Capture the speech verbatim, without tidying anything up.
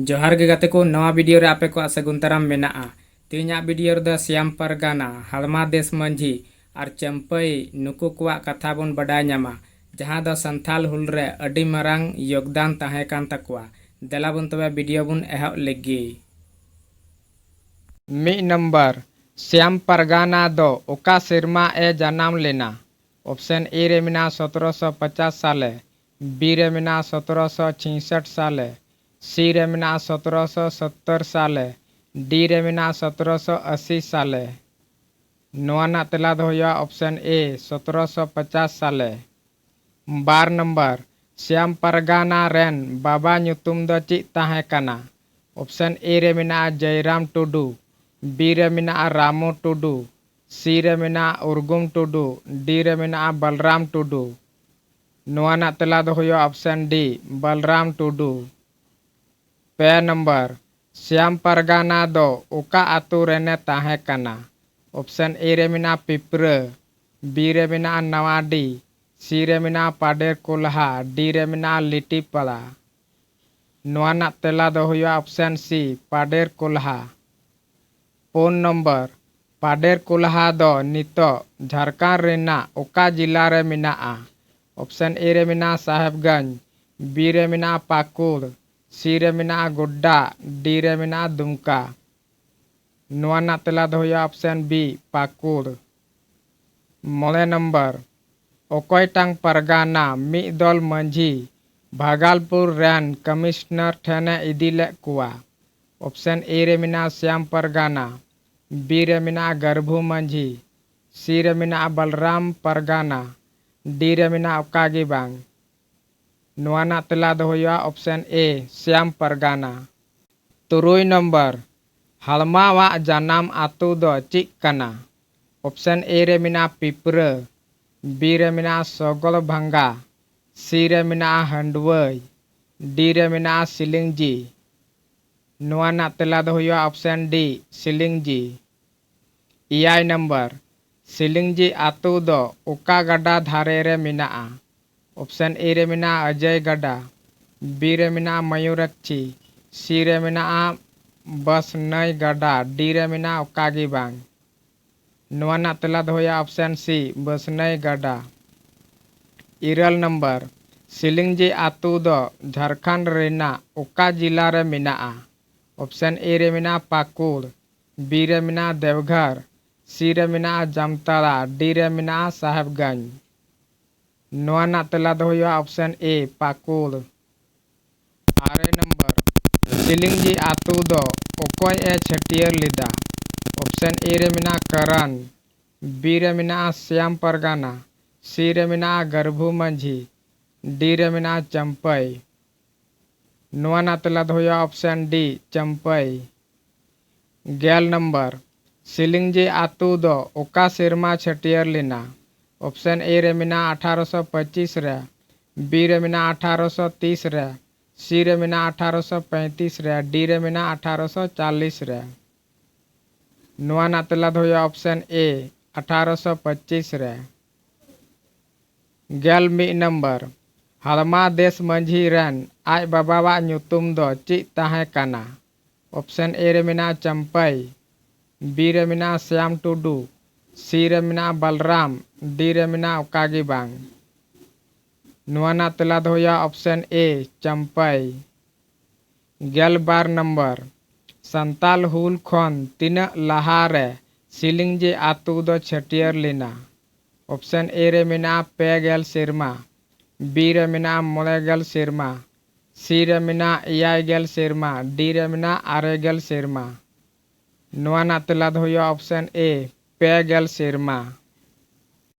ᱡᱚᱦᱟᱨ ᱜᱮ ᱜᱟᱛᱮ ᱠᱚ, ᱱᱚᱣᱟ ᱵᱷᱤᱰᱤᱭᱳ ᱨᱮ ᱟᱯᱮ ᱠᱚᱣᱟᱜ ᱥᱟᱹᱜᱩᱱ ᱫᱟᱨᱟᱢ ᱢᱮᱱᱟᱜᱼᱟ᱾ ᱛᱮᱦᱮᱧᱟᱜ ᱵᱷᱤᱰᱤᱭᱳ ᱨᱮᱫᱚ ᱥᱭᱟᱢ ᱯᱟᱨᱜᱟᱱᱟ, ᱦᱟᱞᱢᱟ ᱫᱮᱥ ᱢᱟᱹᱡᱷᱤ ᱟᱨ ᱪᱟᱹᱢᱯᱟᱹᱭ, ᱱᱩᱠᱩ ᱠᱚᱣᱟᱜ ᱠᱟᱛᱷᱟ ᱵᱚᱱ ᱵᱟᱰᱟᱭ ᱧᱟᱢᱟ, ᱡᱟᱦᱟᱸ ᱫᱚ ᱥᱟᱱᱛᱷᱟᱞ ᱦᱩᱞ ᱨᱮ ᱟᱹᱰᱤ ᱢᱟᱨᱟᱝ ᱭᱳᱜᱽᱫᱟᱱ ᱛᱟᱦᱮᱸ ᱠᱟᱱ ᱛᱟᱠᱚᱣᱟ᱾ ᱫᱮᱞᱟ ᱵᱚᱱ ᱛᱚᱵᱮ ᱵᱷᱤᱰᱤᱭᱳ ᱵᱚᱱ ᱮᱦᱚᱵ ᱞᱮᱜᱮ᱾ ᱢᱤᱫ ᱱᱚᱢᱵᱚᱨ, ᱥᱭᱟᱢ ᱯᱟᱨᱜᱟᱱᱟ ᱫᱚ ᱚᱠᱟ ᱥᱮᱨᱢᱟ ᱮ ᱡᱟᱱᱟᱢ ᱞᱮᱱᱟ? ᱚᱯᱥᱮᱱ ᱮ ᱨᱮ ᱢᱮᱱᱟᱜᱼᱟ ᱥᱚᱛᱨᱚᱥᱚ ᱯᱚᱪᱟᱥ ᱥᱟᱞᱮ, ᱵᱤ ᱨᱮ ᱢᱮᱱᱟᱜᱼᱟ ᱥᱚᱛᱨᱚᱥᱚ ᱪᱷᱤᱭᱥᱚᱴ ᱥᱟᱞᱮ, ᱥᱤ ᱨᱮ ᱢᱮᱱᱟᱜᱼᱟ ᱥᱚᱛᱨᱚᱥᱚ ᱥᱚᱛᱛᱚᱨ ᱥᱟᱞᱮ, ᱰᱤ ᱨᱮ ᱢᱮᱱᱟᱜᱼᱟ ᱥᱚᱛᱨᱚᱥᱚ ᱟᱥᱤ ᱥᱟᱞᱮ᱾ ᱱᱚᱣᱟ ᱨᱮᱱᱟᱜ ᱛᱮᱞᱟ ᱫᱚ ᱦᱩᱭᱩᱜᱼᱟ ᱚᱯᱥᱮᱱ ᱮ, ᱥᱚᱛᱨᱚᱥᱚ ᱯᱚᱪᱟᱥ ᱥᱟᱞᱮ᱾ ᱵᱟᱨ ᱱᱚᱢᱵᱚᱨ, ᱥᱭᱟᱢ ᱯᱟᱨᱜᱟᱱᱟ ᱨᱮᱱ ᱵᱟᱵᱟ ᱧᱩᱛᱩᱢ ᱫᱚ ᱪᱮᱫ ᱛᱟᱦᱮᱸ ᱠᱟᱱᱟ? ᱚᱯᱥᱮᱱ ᱮ ᱨᱮ ᱢᱮᱱᱟᱜᱼᱟ ᱡᱚᱭᱨᱟᱢ ᱴᱩᱰᱩ, ᱵᱤ ᱨᱮ ᱢᱮᱱᱟᱜᱼᱟ ᱨᱟᱢᱩ ᱴᱩᱰᱩ, ᱥᱤ ᱨᱮ ᱢᱮᱱᱟᱜᱼᱟ ᱩᱨᱜᱩᱢ ᱴᱩᱰᱩ, ᱰᱤ ᱨᱮ ᱢᱮᱱᱟᱜᱼᱟ ᱵᱟᱞᱨᱟᱢ ᱴᱩᱰᱩ᱾ ᱱᱚᱣᱟ ᱨᱮᱱᱟᱜ ᱛᱮᱞᱟ ᱫᱚ ᱦᱩᱭᱩᱜᱼᱟ ᱚᱯᱥᱮᱱ ᱰᱤ, ᱵᱟᱞᱨᱟᱢ ᱴᱩᱰᱩ᱾ ᱯᱮ ᱱᱚᱢᱵᱚᱨ, ᱥᱭᱟᱢ ᱯᱟᱨᱜᱟᱱᱟ ᱫᱚ ᱚᱠᱟ ᱟᱛᱳ ᱨᱮᱱᱮ ᱛᱟᱦᱮᱸ ᱠᱟᱱᱟ? ᱚᱯᱥᱮᱱ ᱮ ᱨᱮ ᱢᱮᱱᱟᱜᱼᱟ ᱯᱤᱯᱨᱟᱹ, ᱵᱤ ᱨᱮ ᱢᱮᱱᱟᱜᱼᱟ ᱱᱟᱣᱟᱰᱤ, ᱥᱤ ᱨᱮ ᱢᱮᱱᱟᱜᱼᱟ ᱯᱟᱰᱮᱨ ᱠᱚᱞᱦᱟ, ᱰᱤ ᱨᱮ ᱢᱮᱱᱟᱜᱼᱟ ᱞᱤᱴᱤᱯᱟᱲᱟ᱾ ᱱᱚᱣᱟ ᱨᱮᱱᱟᱜ ᱛᱮᱞᱟ ᱫᱚ ᱦᱩᱭᱩᱜᱼᱟ ᱚᱯᱥᱮᱱ ᱥᱤ, ᱯᱟᱰᱮᱨ ᱠᱚᱞᱦᱟ᱾ ᱯᱩᱱ ᱱᱚᱢᱵᱚᱨ, ᱯᱟᱰᱮᱨ ᱠᱚᱞᱦᱟ ᱫᱚ ᱱᱤᱛᱚᱜ ᱡᱷᱟᱲᱠᱷᱚᱸᱰ ᱨᱮᱱᱟᱜ ᱚᱠᱟ ᱡᱮᱞᱟ ᱨᱮ ᱢᱮᱱᱟᱜᱼᱟ? ᱚᱯᱥᱮᱱ ᱮ ᱨᱮ ᱢᱮᱱᱟᱜᱼᱟ ᱥᱟᱦᱮᱵᱽᱜᱚᱸᱡᱽ, ᱵᱤ ᱨᱮ ᱢᱮᱱᱟᱜᱼᱟ ᱯᱟᱹᱠᱩᱲ, ᱥᱤ ᱨᱮ ᱢᱮᱱᱟᱜᱼᱟ ᱜᱳᱰᱰᱟ, ᱰᱤ ᱨᱮ ᱢᱮᱱᱟᱜᱼᱟ ᱫᱩᱢᱠᱟ᱾ ᱱᱚᱣᱟ ᱨᱮᱱᱟᱜ ᱛᱮᱞᱟ ᱫᱚ ᱦᱩᱭᱩᱜᱼᱟ ᱚᱯᱥᱮᱱ ᱵᱤ, ᱯᱟᱹᱠᱩᱲ᱾ ᱢᱚᱬᱮ ᱱᱚᱢᱵᱚᱨ, ᱚᱠᱚᱭᱴᱟᱝ ᱯᱟᱨᱜᱟᱱᱟ ᱢᱤᱫ ᱫᱚᱞ ᱢᱟᱹᱡᱷᱤ ᱵᱷᱟᱜᱟᱞᱯᱩᱨ ᱨᱮᱱ ᱠᱚᱢᱤᱥᱱᱟᱨ ᱴᱷᱮᱱᱮ ᱤᱫᱤ ᱞᱮᱫ ᱠᱚᱣᱟ? ᱚᱯᱥᱮᱱ ᱮ ᱨᱮ ᱢᱮᱱᱟᱜᱼᱟ ᱥᱭᱟᱢ ᱯᱟᱨᱜᱟᱱᱟ, ᱵᱤ ᱨᱮ ᱢᱮᱱᱟᱜᱼᱟ ᱜᱟᱹᱨᱵᱷᱩ ᱢᱟᱹᱡᱷᱤ, ᱥᱤ ᱨᱮ ᱢᱮᱱᱟᱜᱼᱟ ᱵᱟᱞᱨᱟᱢ ᱯᱟᱨᱜᱟᱱᱟ, ᱰᱤ ᱨᱮ ᱢᱮᱱᱟᱜᱼᱟ ᱚᱠᱟ ᱜᱮ ᱵᱟᱝ᱾ ᱱᱚᱣᱟ ᱨᱮᱱᱟᱜ ᱛᱮᱞᱟ ᱫᱚ ᱦᱩᱭᱩᱜᱼᱟ ᱚᱯᱥᱮᱱ ᱮ, ᱥᱭᱟᱢ ᱯᱟᱨᱜᱟᱱᱟ᱾ ᱛᱩᱨᱩᱭ ᱱᱚᱢᱵᱚᱨ, ᱦᱟᱲᱢᱟᱣᱟᱜ ᱡᱟᱱᱟᱢ ᱟᱛᱳ ᱫᱚ ᱪᱮᱫ ᱠᱟᱱᱟ? ᱚᱯᱥᱮᱱ ᱮ ᱨᱮ ᱢᱮᱱᱟᱜᱼᱟ ᱯᱤᱯᱨᱟᱹ, ᱵᱤ ᱨᱮ ᱢᱮᱱᱟᱜᱼᱟ ᱥᱚᱜᱚᱞ ᱵᱷᱟᱝᱜᱟ, ᱥᱤ ᱨᱮ ᱢᱮᱱᱟᱜᱼᱟ ᱦᱟᱹᱱᱰᱣᱟᱹᱭ, ᱰᱤ ᱨᱮ ᱢᱮᱱᱟᱜᱼᱟ ᱥᱤᱞᱤᱝᱡᱤ᱾ ᱱᱚᱣᱟ ᱨᱮᱱᱟᱜ ᱛᱮᱞᱟ ᱫᱚ ᱦᱩᱭᱩᱜᱼᱟ ᱚᱯᱥᱮᱱ ᱰᱤ, ᱥᱤᱞᱤᱝᱡᱤ᱾ ᱮᱭᱟᱭ ᱱᱚᱢᱵᱚᱨ, ᱥᱤᱞᱤᱝᱡᱤ ᱟᱛᱳ ᱫᱚ ᱚᱠᱟ ᱜᱟᱰᱟ ᱫᱷᱟᱨᱮ ᱨᱮ ᱢᱮᱱᱟᱜᱼᱟ? ᱚᱯᱥᱮᱱ ᱮ ᱨᱮ ᱢᱮᱱᱟᱜᱼᱟ ᱚᱡᱚᱭ ᱜᱟᱰᱟ, ᱵᱤ ᱨᱮ ᱢᱮᱱᱟᱜᱼᱟ ᱢᱚᱭᱩᱨᱟᱠᱪᱷᱤ, ᱥᱤ ᱨᱮ ᱢᱮᱱᱟᱜᱼᱟ ᱵᱟᱥᱱᱟᱹᱭ ᱜᱟᱰᱟ, ᱰᱤ ᱨᱮ ᱢᱮᱱᱟᱜᱼᱟ ᱚᱠᱟ ᱜᱮ ᱵᱟᱝ᱾ ᱱᱚᱣᱟ ᱨᱮᱱᱟᱜ ᱛᱮᱞᱟ ᱫᱚ ᱦᱩᱭᱩᱜᱼᱟ ᱚᱯᱥᱮᱱ ᱥᱤ, ᱵᱟᱥᱱᱟᱹᱭ ᱜᱟᱰᱟ᱾ ᱤᱨᱟᱹᱞ ᱱᱚᱢᱵᱚᱨ, ᱥᱤᱞᱤᱝᱡᱤ ᱟᱹᱛᱩ ᱫᱚ ᱡᱷᱟᱲᱠᱷᱚᱸᱰ ᱨᱮᱱᱟᱜ ᱚᱠᱟ ᱡᱤᱞᱟ ᱨᱮ ᱢᱮᱱᱟᱜᱼᱟ? ᱚᱯᱥᱮᱱ ᱮ ᱨᱮ ᱢᱮᱱᱟᱜᱼᱟ ᱯᱟᱹᱠᱩᱲ, ᱵᱤ ᱨᱮ ᱢᱮᱱᱟᱜᱼᱟ ᱫᱮᱣᱜᱷᱚᱨ, ᱥᱤ ᱨᱮ ᱢᱮᱱᱟᱜᱼᱟ ᱡᱟᱢᱛᱟᱲᱟ, ᱰᱤ ᱨᱮ ᱢᱮᱱᱟᱜᱼᱟ ᱥᱟᱦᱮᱵᱽᱜᱚᱸᱡᱽ᱾ ᱱᱚᱣᱟ ᱨᱮᱱᱟᱜ ᱛᱮᱞᱟ ᱫᱚ ᱦᱩᱭᱩᱜᱼᱟ ᱚᱯᱥᱮᱱ ᱮ, ᱯᱟᱹᱠᱩᱲ᱾ ᱟᱨᱮ ᱱᱚᱢᱵᱚᱨ, ᱥᱤᱞᱤᱝᱡᱤ ᱟᱹᱛᱩ ᱫᱚ ᱚᱠᱚᱭ ᱮ ᱪᱷᱟᱹᱴᱭᱟᱹᱨ ᱞᱮᱫᱟ? ᱚᱯᱥᱮᱱ ᱮ ᱨᱮ ᱢᱮᱱᱟᱜᱼᱟ ᱠᱟᱨᱟᱱ, ᱵᱤ ᱨᱮ ᱢᱮᱱᱟᱜᱼᱟ ᱥᱭᱟᱢ ᱯᱟᱨᱜᱟᱱᱟ, ᱥᱤ ᱨᱮ ᱢᱮᱱᱟᱜᱼᱟ ᱜᱟᱹᱨᱵᱷᱩ ᱢᱟᱹᱡᱷᱤ, ᱰᱤ ᱨᱮ ᱢᱮᱱᱟᱜᱼᱟ ᱪᱟᱢᱯᱟᱹᱭ᱾ ᱱᱚᱣᱟ ᱨᱮᱱᱟᱜ ᱛᱮᱞᱟ ᱫᱚ ᱦᱩᱭᱩᱜᱼᱟ ᱚᱯᱥᱮᱱ ᱰᱤ, ᱪᱟᱢᱯᱟᱹᱭ᱾ ᱜᱮᱞ ᱱᱚᱢᱵᱚᱨ, ᱥᱤᱞᱤᱝᱡᱤ ᱟᱹᱛᱩ ᱫᱚ ᱚᱠᱟ ᱥᱮᱨᱢᱟ ᱪᱷᱟᱹᱴᱭᱟᱹᱨ ᱞᱮᱱᱟ? ᱚᱯᱥᱮᱱ ᱮ ᱨᱮ ᱢᱮᱱᱟᱜᱼᱟ ᱟᱴᱷᱟᱨᱚᱥᱚ ᱯᱚᱸᱪᱤᱥ ᱨᱮ, ᱵᱤ ᱨᱮ ᱢᱮᱱᱟᱜᱼᱟ ᱟᱴᱷᱟᱨᱚᱥᱚ ᱛᱤᱥ ᱨᱮ, ᱥᱤ ᱨᱮ ᱢᱮᱱᱟᱜᱼᱟ ᱟᱴᱷᱟᱨᱚᱥᱚ ᱯᱚᱸᱭᱛᱤᱥ ᱨᱮ, ᱰᱤ ᱨᱮ ᱢᱮᱱᱟᱜᱼᱟ ᱟᱴᱷᱟᱨᱚᱥᱚ ᱪᱟᱞᱞᱤᱥ ᱨᱮ᱾ ᱱᱚᱣᱟ ᱨᱮᱱᱟᱜ ᱛᱮᱞᱟ ᱫᱚ ᱦᱩᱭᱩᱜᱼᱟ ᱚᱯᱥᱮᱱ ᱮ, ᱟᱴᱷᱟᱨᱚᱥᱚ ᱯᱚᱸᱪᱤᱥ ᱨᱮ᱾ ᱜᱮᱞ ᱢᱤᱫ ᱱᱚᱢᱵᱚᱨ, ᱦᱟᱲᱢᱟ ᱫᱮᱥ ᱢᱟᱹᱡᱷᱤ ᱨᱮᱱ ᱟᱡ ᱵᱟᱵᱟᱣᱟᱜ ᱧᱩᱛᱩᱢ ᱫᱚ ᱪᱮᱫ ᱛᱟᱦᱮᱸ ᱠᱟᱱᱟ? ᱚᱯᱥᱮᱱ ᱮ ᱨᱮ ᱢᱮᱱᱟᱜᱼᱟ ᱪᱟᱢᱯᱟᱹᱭ, ᱵᱤ ᱨᱮ ᱢᱮᱱᱟᱜᱼᱟ ᱥᱭᱟᱢ ᱴᱩᱰᱩ, ᱥᱤ ᱨᱮ ᱢᱮᱱᱟᱜᱼᱟ ᱵᱟᱞᱨᱟᱢ, ᱰᱤ ᱨᱮ ᱢᱮᱱᱟᱜᱼᱟ ᱚᱠᱟ ᱜᱮ ᱵᱟᱝ᱾ ᱱᱚᱣᱟ ᱨᱮᱱᱟᱜ ᱛᱮᱞᱟ ᱫᱚ ᱦᱩᱭᱩᱜᱼᱟ ᱚᱯᱥᱮᱱ ᱮ, ᱪᱟᱢᱯᱟᱹᱭ᱾ ᱜᱮᱞ ᱵᱟᱨ ᱱᱚᱢᱵᱚᱨ, ᱥᱟᱱᱛᱟᱞ ᱦᱩᱞ ᱠᱷᱚᱱ ᱛᱤᱱᱟᱹᱜ ᱞᱟᱦᱟ ᱨᱮ ᱥᱤᱞᱤᱝᱡᱤ ᱟᱹᱛᱩ ᱫᱚ ᱪᱷᱟᱹᱴᱭᱟᱹᱨ ᱞᱮᱱᱟ? ᱚᱯᱥᱮᱱ ᱮ ᱨᱮ ᱢᱮᱱᱟᱜᱼᱟ ᱯᱮ ᱜᱮᱞ ᱥᱮᱨᱢᱟ, ᱵᱤ ᱨᱮ ᱢᱮᱱᱟᱜᱼᱟ ᱢᱚᱬᱮ ᱜᱮᱞ ᱥᱮᱨᱢᱟ, ᱥᱤ ᱨᱮ ᱢᱮᱱᱟᱜᱼᱟ ᱮᱭᱟᱭ ᱜᱮᱞ ᱥᱮᱨᱢᱟ, ᱰᱤ ᱨᱮ ᱢᱮᱱᱟᱜᱼᱟ ᱟᱨᱮ ᱜᱮᱞ ᱥᱮᱨᱢᱟ᱾ ᱱᱚᱣᱟ ᱨᱮᱱᱟᱜ ᱛᱮᱞᱟ ᱫᱚ ᱦᱩᱭᱩᱜᱼᱟ ᱚᱯᱥᱮᱱ ᱮ, ᱯᱮ ᱜᱮᱞ ᱥᱮᱨᱢᱟ᱾